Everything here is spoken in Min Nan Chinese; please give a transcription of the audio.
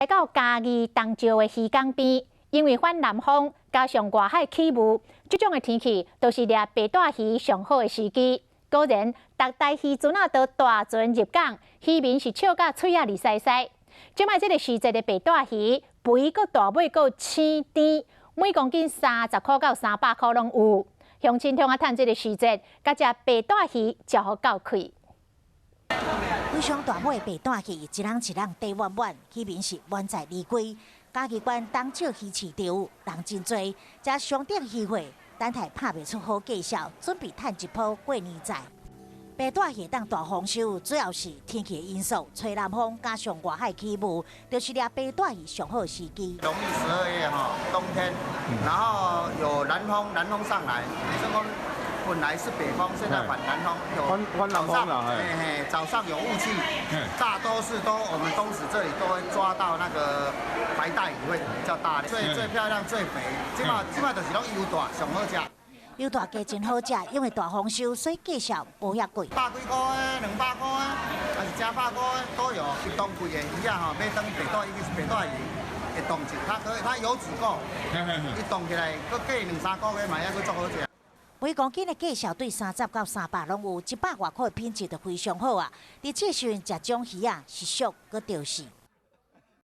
來到嘉義東石的漁港邊，因為反南風加上外海起霧，這種的天氣都是掠白帶魚上好的時機。果然，逐台漁船仔都大船入港，漁民是笑甲喙仔膩捒捒。這擺這个時節的白帶魚，肥閣大尾閣鮮甜，每公斤30箍到300箍攏有。鄉親創啊趁這个時節，共食白帶魚食予夠氣。非常大尾白帶魚，一籠一籠提滿滿，漁民是滿載而歸。嘉義縣東石魚市場人真濟，遮上等魚貨，等待拍賣出好價數，準備趁一波過年財。白帶魚當大豐收，主要是天氣的因素，吹南風加上外海起霧，就是掠白帶魚上好時機。農曆12月哈，冬天，然後有南風，南風上來，這風本來是北風，現在反南風，有反南風了，嘿嘿，早上有霧氣，大多數都我們東石這裡都會抓到那個白帶魚會比較大，最最漂亮、最肥，這擺就是攏幼帶上好食。幼帶雞真好食，因為大豐收，所以價數無遐貴。百幾箍的，200箍的，還是100箍的都有。當季的魚仔吼，欲當白帶魚是白帶魚，會凍一，它可以，它油脂夠，伊凍起來，閣過兩三個月嘛，猶閣足好食。每公斤的價數對30到300攏有，100外箍的品質就非常好啊。佇這時陣食這種魚仔是俗閣著是。